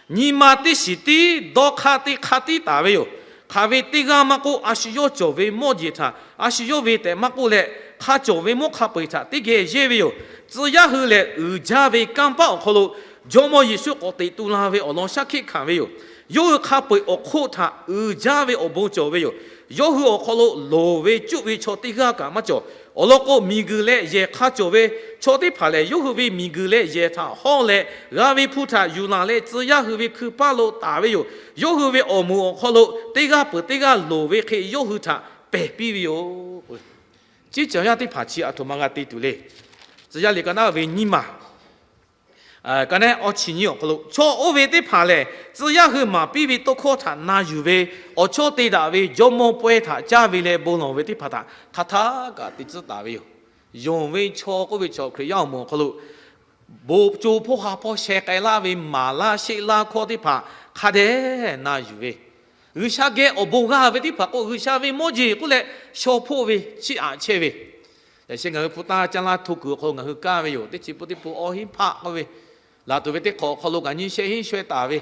Nyi ma teˇ shiˍ tiˉ dawˇ hk'aˇ teˇ hk'aˇ tiˉ taˍ ve yoˬ. Hk'aˬ ve teˇ g'aˇ maˇ k'oˆ, a shu yawˇ cawˬ ve mawˇ jeˬ htaꞈ a shu yawˇ ve tehꞈ maˇ k'oˆ leh, hk'a cawˬ ve mawˇ hk'a peu-eˬ htaꞈ teˇ geh yehˇ ve yoˬ. Tcuh yaˇ hui lehˬ, uiˍ jaˇ ve kanˇ paˆ awˬ hk'aw lo Jawˇmawˇ Yeˍsuˆ k'awꞈ teꞈ tu la ve awˬ lawn shaˉ hkiˆ hkanˍ ve yoˬ. Yawˇ hui hk'a peu-eˬ awˬ hk'oˆ htaꞈ uiˍ jaˇ ve awˬ bon cawˬ ve yoˬ. Yawˇ hui awˬ hk'aw lo loˍ ve cuˆ ve chaw teˇ g'aˇ kaꞈ maˇ cawˬ. Awˬ lawn k'o, miˬguiˬ leh yehˬ hk'a cawˬ ve chaw teˇ hpaˍ lehˬ, yawˇ hui ve miˬguiˬ leh yehˬ htaꞈ hawˇ leh g'a ve hpu htaꞈ yuˬ laˬ leh, tcuh yaˇ hui ve hkui paˇ lo taˍ ve yoˬ. Yawˇ hui ve awˬ moˍ awˬ hk'aw lo teˇ g'aˇ peuˬ teˇ g'aˇ loˍ ve hk'e yawˇ hui htaꞈ pehˬ piˇ ve yoˬ. Ciˉ cawˬ yaˇ teˇ hpaˍ chi aˬ htoꞈ ma g'a te tuˬ le. Tcuh yaˇ liꞈ ka naˉ ve nyiˇ maˬ, ka naˉ ehˉ awˇ chi nyiˇ awˬ hk'aw lo, chaw oˇ ve teˇ hpaˍ lehˬ, tcuh yaˇ hui maˍ piˇ ve tawˇ hkawˇ htaꞈ na yuˬ ve, awˬ chawˇ te daꞈ ve Jawˇmawˇ pawehˇ htaꞈ caˇ ve leh bon lawˬ ve teˇ hpaˍ htaꞈ hk'aˬ htaˇ kaꞈ te tcuhˉ taˍ ve yoˬ. Yonˍ ve chaw k'oˆ ve chaw, Hkriꞈ yaˇ awˬ moˍ awˬ hk'aw lo bon co hpawˇ ha hpawˇ sheh k'ai laˇ ve maˍ laˇ sheˆ laˇ hkawˇ teˇ hpaˍ hk'a dehꞈ na yuˬ ve, G'uiˬsha geh awˬ bon g'a ve teˇ hpaˍ k'o, G'uiˬsha ve mawˇ jeˬ k'oˆ leh shaw hpoˆ ve chiˇ aꞈ chehˇ ve, yaꞈ sheh ngaˬ hui hpu taˇ caˇ laˇ hto kuiˬ awˬ hk'aw lo ngaˬ hui kaˇ ve yoˬ. Teˇ chi pun teˇ pun awˇ hinˉ hpaˆ k'oˆ ve, laˬ tuˬ ve teˇ hk'awꞈ awˬ hk'aw lo kaꞈ nyi sheh hinˉ shaweh taˍ ve,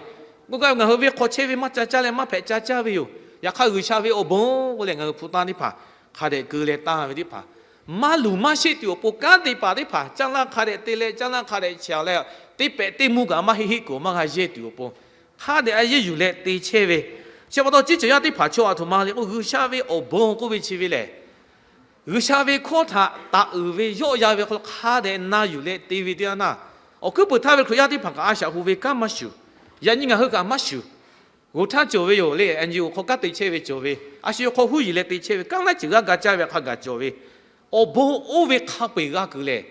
k'oˆ gaˇ ve ngaˬ hui ve hk'aw chehˇ ve maˇ ca caˇ leh maˇ hpehꞈ ca caˇ ve yoˬ. Yaꞈ hk'aˇ G'uiˬsha ve awˬ bon k'oˆ leh ngaˬ hui hpu taˇ teˇ hpaˍ hk'a dehꞈ keu leh tanˇ ve teˇ hpaˍ, maˇ luˬ maˇ sheˆ tuˬ awˬ pon kanˉ te paˍ teˇ hpaˍ caˇ laˇ hk'a dehꞈ te leh caˇ laˇ hk'a dehꞈ chehˇ leh, teˇ pehꞈ teˇ mvuhˇ kaꞈ maˇ heˆ heˆ kuiˬ maˇ g'a yehˇ tuˬ awˬ pon, hk'a dehꞈ a yeˇ yuˬ leh te chehˇ ve. Chi pa taw ciˉ cawˬ yaˇ teˇ hpaˍ chaw aˬ htoꞈ ma le k'o, G'uiˬsha ve awˬ bon k'oˆ ve chi ve lehˬ, G'uiˬsha ve hkawˇ htaꞈ taˍ uiˍ ve yawˆ yan ve hk'aw lo hk'a dehꞈ na yuˬ leh te ve teˇ yanˇ htaˇ, awˬ hkuiˉ puiˍ htaˇ ve Hkriꞈ yaˇ teˇ hpaˍ kaꞈ a shaꞈ hu ve kanˉ maˇ shuˍ. Yaꞈ nyi ngaˬ hui kaꞈ maˇ shuˍ. G'uˬ htaˇ cawˬ ve yoˬ le, N G O hk'aw kanˉ te chehˇ ve cawˬ ve, a shu hk'aw huˉ yiˍ leh te chehˇ ve, kanˉ laiˉ ceuˬ g'aˇ ga caˇ ve hk'a gaˬ cawˬ ve, awˬ bon oˇ ve hk'a peu-eˬ g'a kuiˬ lehˬ,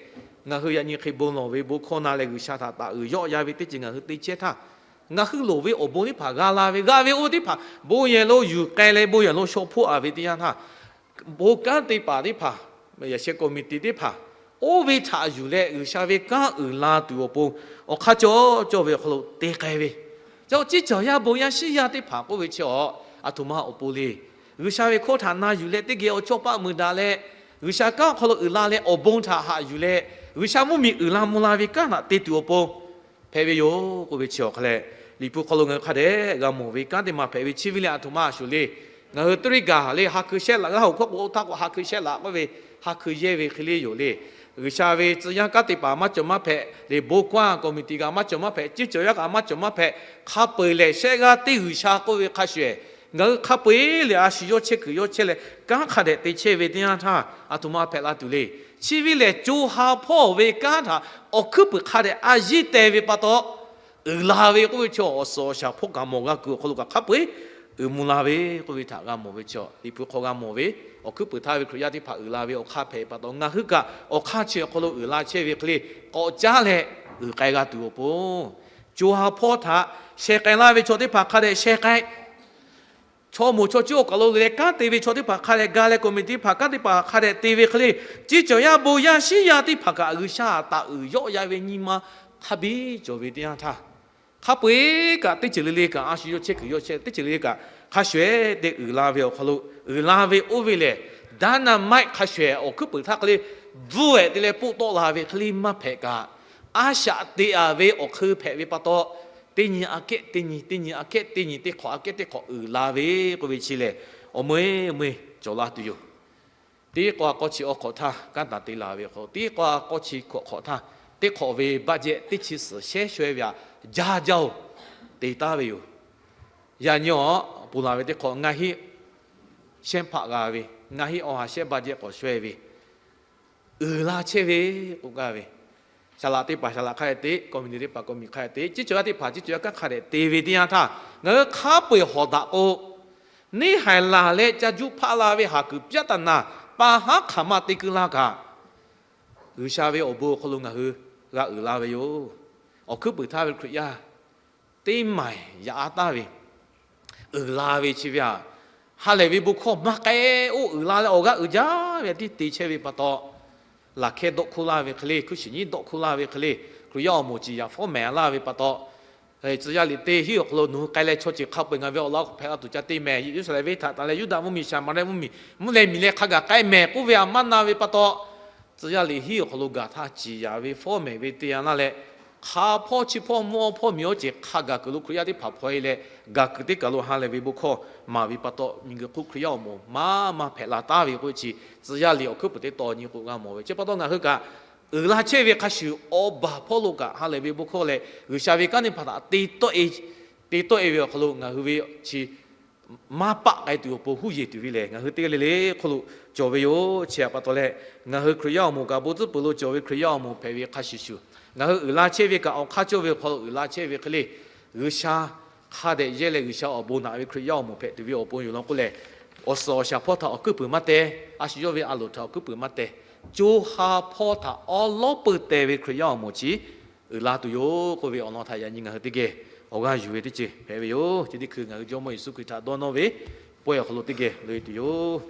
ngaˬ hui yaꞈ nyi hk'e bon lawˬ ve bon hkawˇ na leh G'uiˬsha htaꞈ taˍ uiˍ yawˆ yan ve teˇ ceuˬ ngaˬ hui te chehˇ htaˇ, ngaˬ hui loˍ ve awˬ bon teˇ hpaˍ g'a la ve, g'a ve oˇ ve teˇ hpaˍ bon yehˬ lo yuˬ k'ai leh bon yehˬ lo shaw hpoˆ a ve teˇ yanˇ htaˇ, bon kanˉ te paˍ teˇ hpaˍ, yaꞈ sheh committee teˇ hpaˍ, oˇ ve htaꞈ yuˬ leh G'uiˬsha ve kanˉ uiˍ la tuˬ awˬ pon awˬ hk'aˇ cawˬ cawˬ ve awˬ hk'aw lo te k'ai ve, ca ciˉ cawˬ yaˇ bon yaˇ shiˉ yaˇ teˇ hpaˍ k'oˆ ve chi awˬ, aˬ htoꞈ ma awˬ pon le. G'uiˬsha ve hkawˇ htaꞈ na yuˬ leh teˇ geh awˬ chawˇ paˆ mui daꞈ leh, G'uiˬsha kanˉ awˬ hk'aw lo uiˍ la leh awˬ bon htaꞈ haꞈ yuˬ leh, G'uiˬsha mvuhˇmiˬ uiˍ la mvuh la ve kanˉ htaꞈ te tuˬ awˬ pon hpehꞈ ve yoˬ k'oˆ ve chi awˬ hk'a lehˬ, Liꞈ hpu hk'aw lo ngaˬ hui hk'a dehꞈ g'a mawˬ ve kanˉ teˇ ma hpehꞈ ve chi ve lehˬ, aˬ htoꞈ ma a shuˍ le. Ngaˬ hui teˇ riˉ gaˬ le, ha hkui shehˆ laꞈ g'aˇ hoꞈ hkawˇ k'o, oˇ htaˇ k'o ha hkui shehˆ laꞈ k'oˆ ve, ha hkui yehˇ ve hk'e le yoˬ le. G'uiˬsha ve tcuh yaˇ kanˉ te paˍ maˇ cawˬ maˇ hpehꞈ le, bon kanˉ committee g'a maˇ cawˬ maˇ hpehꞈ, ciˉ cawˬ yaˇ kaꞈ maˇ cawˬ maˇ hpehꞈ, hk'a peu-eˬ lehˬ shehˆ g'aˇ teˇ G'uiˬsha k'oˆ ve hk'a shuˍ, ngaˬ hui hk'a peu-eˬ lehˬ a shu yawˇ chehˇ kuiˬ yawˇ chehˇ leh kanˉ hk'a dehꞈ te chehˇ ve teˇ yanˇ htaˇ, aˬ htoꞈ ma hpehꞈ la tuˬ le. Chi ve lehˬ, co ha hpawˇ ve kanˉ htaꞈ awˬ hkuiˉ puiˍ hk'a dehꞈ a yiˉ teh ve pa taw, uiˍ la ve k'oˆ ve chi awˬ suhˍ awˬ shaˍ hpawˇ kaꞈ mawˬ g'a kuiˬ awˬ hk'aw lo kaꞈ hk'a peu-eˬ uiˍ mvuh la ve k'oˆ ve htaꞈ g'a mawˬ ve chi, Liꞈ hpu hk'aw g'a mawˬ ve, awˬ hkuiˉ puiˍ htaˇ ve Hkriꞈ yaˇ teˇ hpaˍ uiˍ la ve awˬ hk'aˇ hpehꞈ pa taw, ngaˬ hui kaꞈ awˬ hk'aˇ chi awˬ hk'aw lo uiˍ la chehˇ ve hk'e le, k'awꞈ caˉ leh uiˍ k'ai g'a tuˬ awˬ pon, co ha hpawˇ htaꞈ sheh k'ai laˇ ve chaw teˇ hpaˍ hk'a dehꞈ sheh k'ai, chaw moˍ chaw cuˇ awˬ kaˬ lo leh kanˉ te ve chaw teˇ hpaˍ hk'a dehꞈ ga leh committee teˇ hpaˍ kanˉ teˇ hpaˍ hk'a dehꞈ te ve hk'e le, ciˉ cawˬ yaˇ bon yaˇ shiˉ yaˇ teˇ hpaˍ kaꞈ G'uiˬsha htaꞈ taˍ uiˍ yawˆ yan ve nyi ma hk'a biˇ cawˬ ve teˇ yanˇ htaˇ, hk'a peu-eˬ kaꞈ teˇ ceuˬ le le kaꞈ a shu yawˇ chehˇ kuiˬ yawˇ chehˇ, teˇ ceuˬ le le kaꞈ hk'a shuˍ-ehˍ te uiˍ la ve awˬ hk'aw lo, uiˍ la ve oˇ ve lehˬ, dynamite hk'a shuˍ-ehˍ awˬ hkuiˉ puiˍ htaˇ hk'e le bvuhˇ-ehˍ te leh poˆ tawˆ la ve hk'e le maˇ hpehꞈ kaꞈ, a shaꞈ teꞈ-a ve awˬ hk'eun hpehꞈ ve pa taw, teˇ nyi aꞈ kehˉ teˇ nyi, teˇ nyi aꞈ kehˉ teˇ nyi, teˇ hk'awꞈ aꞈ kehˉ teˇ hk'awꞈ uiˍ la ve k'oˆ ve chi lehˬ, awˬ meuˇ meuˇ cawˬ la tuˬ yoˬ. Teˇ k'o a k'aw chi awˬ hk'awꞈ htaˇ kanˉ taˍ te la ve awˬ hk'aw, teˇ k'o a k'aw chi hkawꞈ hk'awꞈ htaˇ, teˇ hk'awꞈ ve budget teˇ chi suhˍ shehˉ shaweh ve aꞈ jaˇ jaˇ-oˬ, te taˍ ve yoˬ. Yaꞈ nyi awˬ ponˬ laˬ ve teˇ hk'awꞈ ngaˇ hinˉ shehˉ hpaˆ g'a ve, ngaˇ hinˉ awˬ ha shehˉ budget k'awꞈ shaweh ve, uiˍ la chehˇ ve k'oˆ gaˇ ve, saˍ laꞈ teˇ hpaˍ saˍ laꞈ hk'a dehꞈ te, committee teˇ hpaˍ committee hk'a dehꞈ te, ciˉ cawˬ yaˇ teˇ hpaˍ ciˉ cawˬ yaˇ kanˉ hk'a dehꞈ te ve teˇ yanˇ htaˇ, ngaˬ hui hk'a peu-eˬ hawˍ daꞈ k'o, neˇ haiˬ laˬ leh ca juˇ hpaˆ la ve haˍ kuiˬ pyaˇ taˍ naˍ, pa haˉ hk'aˬ ma te keu la kaꞈ, G'uiˬsha ve awˬ bon awˬ hk'aw lo ngaˬ hui g'a uiˍ la ve yoˬ. Awˬ hkuiˉ puiˍ htaˇ ve Hkriꞈ yaˇ teˇ maˬ yaꞈ-a taˍ ve, uiˍ la ve chi ve aꞈ, ha lehˬ ve bon hkawˇ maˇ k'ai, oˇ uiˍ la leh awˬ g'aˇ uiˍ jaˇ ve tiˉ te chehˇ ve pa taw, laˬ hkehˇ dawˆ hkuˇ laˇ ve hk'e le, hkuiˇ shiˍ nyiˉ dawˆ hkuˇ laˇ ve hk'e le, Hkriꞈ yaˇ awˬ moˍ ciˍ yaꞈ fawˉ mehˍ laˇ ve pa taw, tcuh yaˇ liꞈ teˇ hinˉ awˬ hk'aw lo nawˬ hui k'ai leh chaw ceuˬ hk'a peu-eˬ ngaˬ ve awˬ lawn hpehꞈ la tuˬ ca te mehˍ. Yeˍruˆsaˍlehnˍ venˇ htaꞈ tanˬ leh Yuˇdaꞈ mvuhˇmiˬ, Saˍmaˍriˆ mvuhˇmiˬ, mvuhˇ leh miˬ leh hk'a gaˬ k'ai mehˍ k'oˆ ve htaꞈ maˇ na ve pa taw, tcuh yaˇ liꞈ hinˉ awˬ hk'aw lo gaˬ htaˇ ciˍ yaꞈ ve fawˉ mehˍ ve te yanˇ laˇ leh, hk'a hpawˇ chi hpawˇ mvuhˇ hawˉ hpawˇ miˬ awˬ ceuˬ hk'a gaˬ kuiˬ lo Hkriꞈ yaˇ teˇ hpaˍ hpaw e leh, gaˬ kuiˬ teˇ kaˬ lo ha lehˬ ve bon hkawˇ maˍ ve pa taw, miˬguiˬ hk'oˆ Hkriꞈ yaˇ awˬ moˍ maˇ maˇ hpehꞈ la taˍ ve k'oˆ ve chi, tcuh yaˇ liꞈ awˬ hkuiˉ puiˍ teˇ taw nyi k'o g'a mawˬ ve. Chi pa taw ngaˬ hui kaꞈ uiˍ la chehˇ ve hk'a shuˍ, awˬ baˬ hpawˇ lo kaꞈ ha lehˬ ve bon hkawˇ leh G'uiˬsha ve kanˉ teˇ hpaˍ htaꞈ te tawˆ e ve awˬ hk'aw lo ngaˬ hui ve chi maˇ paˆ k'ai tuˬ awˬ pon huˉ yeˬ tuˬ ve lehˬ, ngaˬ hui teˇ g'aˇ le le hk'oˆ lo cawˬ ve yoˬ. Chi htaꞈ pa taw leh, ngaˬ hui Hkriꞈ yaˇ awˬ moˍ kaꞈ bon tcuhˉ peuˬ lo cawˬ ve Hkriꞈ yaˇ awˬ moˍ hpehꞈ ve hk'a shuˍ shuˍ, ngaˬ hui uiˍ la chehˇ ve kaꞈ awˬ hk'aˇ cawˇ ve awˬ hk'aw lo uiˍ la chehˇ ve hk'e le, G'uiˬsha hk'a dehꞈ yehˇ leh G'uiˬsha awˬ bon naꞈ ve Hkriꞈ yaˇ awˬ moˍ hpehꞈ tuˬ ve awˬ pon yoˬ lawn k'oˆ leh, awˬ suhˍ awˬ shaˍ hpawˇ htaꞈ awˬ hkuiˉ puiˍ maˇ teh, a shu yawˇ ve a loˍ htaꞈ awˬ hkuiˉ puiˍ maˇ teh, co ha hpawˇ htaꞈ awˉ lawˉ peu teh ve Hkriꞈ yaˇ awˬ moˍ chi uiˍ la tuˬ yoˬ k'oˆ ve awˬ lawn htaꞈ yaꞈ nyi ngaˬ hui teˇ geh awˬ g'aˇ yuˬ ve teˇ ceuˬ hpehꞈ ve yoˬ. Chi teˇ hkui ngaˬ hui Jawˇmawˇ Yeˍsuˆ Hkriꞈ htaꞈ dawˇ nawˇ ve pawehˇ awˬ hk'aw lo teˇ geh loꞈ e tuˬ yoˬ.